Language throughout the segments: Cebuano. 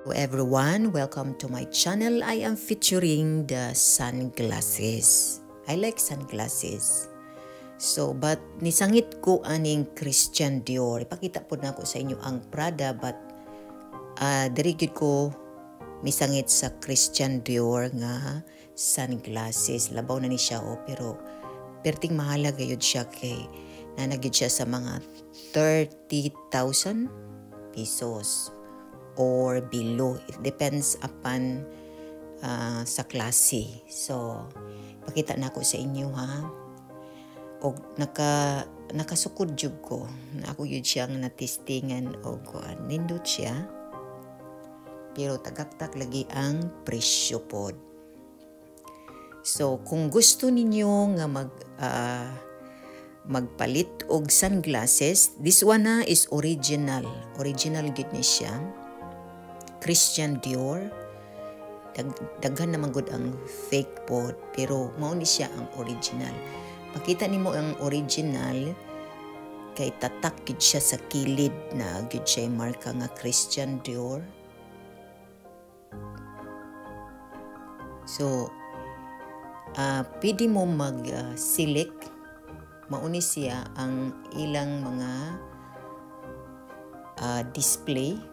Hello everyone, welcome to my channel. I am featuring the sunglasses. I like sunglasses. So, but nisangit ko aning Christian Dior. Ipakita po na ako sa inyo ang Prada, but diri gyud ko misangit sa Christian Dior nga sunglasses. Labaw na ni siya oh, pero perting mahala gayud siya kay nanagid siya sa mga 30,000 pesos or below. It depends upon sa klase. So, pakita na ako sa inyo ha. Og nakasukod jud ko. Ako yun siyang natestingan og kuan. Nindot siya. Pero tagaktak lagi ang presyo pod. So, kung gusto ninyo nga magpalit og sunglasses, this one na is original. Original gid ni siya. Christian Dior. Daghan naman gud ang fake pod, pero mao ni siya ang original. Makita nimo ang original kay tatak gid siya sa kilid na gid siya marka nga Christian Dior. So, pwede mo mag-select mauni siya ang ilang mga display.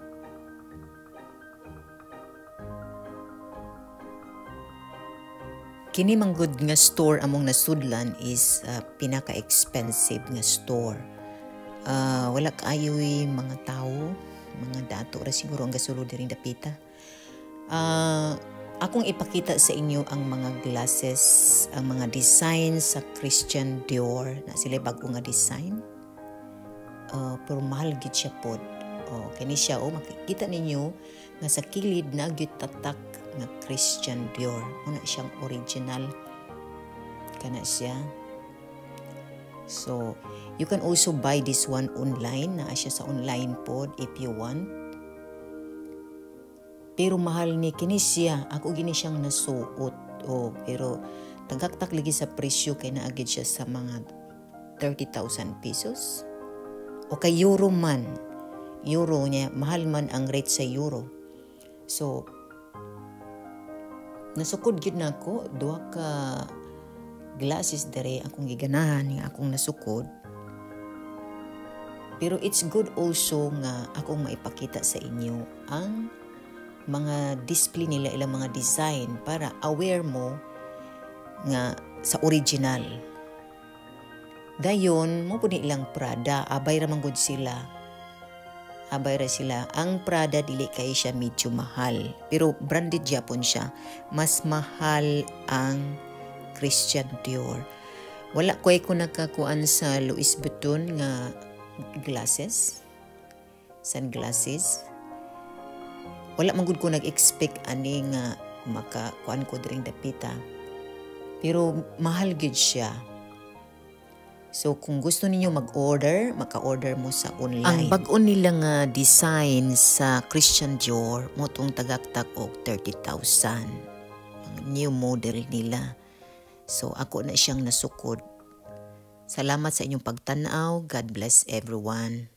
Kini man gud nga store among nasudlan is pinaka-expensive nga store. Wala kaayoy mga tawo, mga dato ra siguro ang gasulod diri dapita. Akong ipakita sa inyo ang mga glasses, ang mga design sa Christian Dior na sila bag-o nga design. Pero mahal gid siya pod. Oh, kini siya oh, makikita ninyo nga sa kilid na gyud tatak nga Christian Dior. Una siyang original kana siya. So, you can also buy this one online. Naa siya sa online pod if you want. Pero mahal ni kini siya. Ako gini siyang nasuot. Oh, pero tagaktak lagi sa presyo kay naagid siya sa mga 30,000 pesos. O kay euro man. Euro niya, mahal man ang rate sa euro. So, nasukod gyud nako duha ka glasses dere akong giganahan nga akong nasukod. Pero it's good also nga akong maipakita sa inyo ang mga display nila, ilang mga design para aware mo nga sa original. Dayon mo pud ni ilang Prada, abay ra man gud sila. Abay ra sila. Ang Prada dili kay siya medyo mahal, pero branded gyapon siya. Mas mahal ang Christian Dior. Wala ko nakakuan sa Louis Vuitton nga glasses, sunglasses. Wala man gud ko nag-expect ani nga makakuan ko diring dapita. Pero mahal gid siya. So kung gusto ninyo mag-order, maka-order mo sa online. Ang bag-o nila nga design sa Christian Dior mo tong tagaktak og 30,000. Ang new model nila. So ako na siyang nasukod. Salamat sa inyong pagtan-aw. God bless everyone.